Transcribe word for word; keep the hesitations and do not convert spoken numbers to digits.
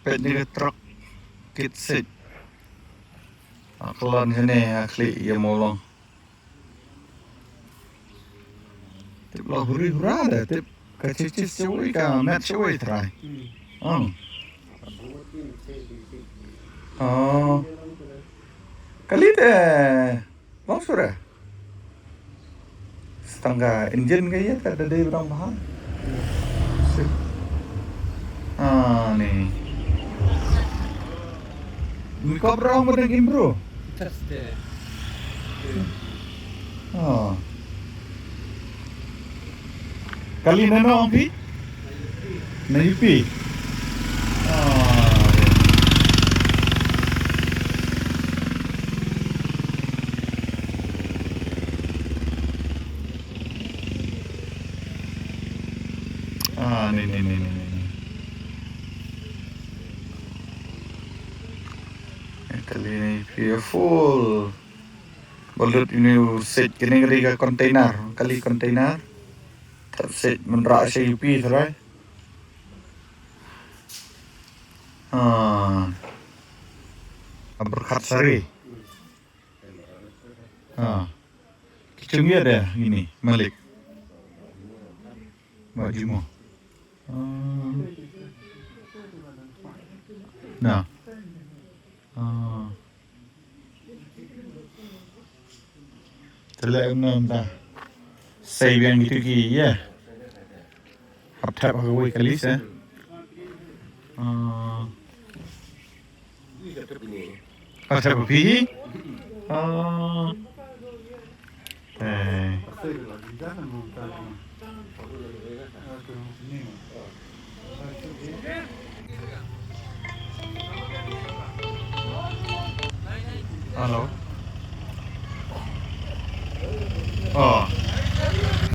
Peit ïa ka trok kit sik. A khlon shane ha khlieh ïa Mawlong. Tip la huri hura de, tip ka chichis shawei ka met shawei trai. Hmm. Oh. Oh. Kali te long sure. Stang ka engine ka ïa ka da dei ba dang bha. Ah, ni. Ni kop rong ba dang im bro. Thursday. Ah. Kali na no ong phi? Na U P. Ah, ah, ni, ni, ni, ni, ni. Kali na U P full. Ba lut ïa une u sej, kane ka dei ka container, kali container. Thep sej mynrah sha U P trai. Ah. Ka pyrkhat sari. Ah. Ki chungia de ine, malik. Ba jimo. Ah. Na. Ah. Te leh kumno mynta? Sei biang kito ki ïa. Hap thep ha kawei kali se. Ah. Hap thep ha phi hi. Ah. Eh. Hello. Oh.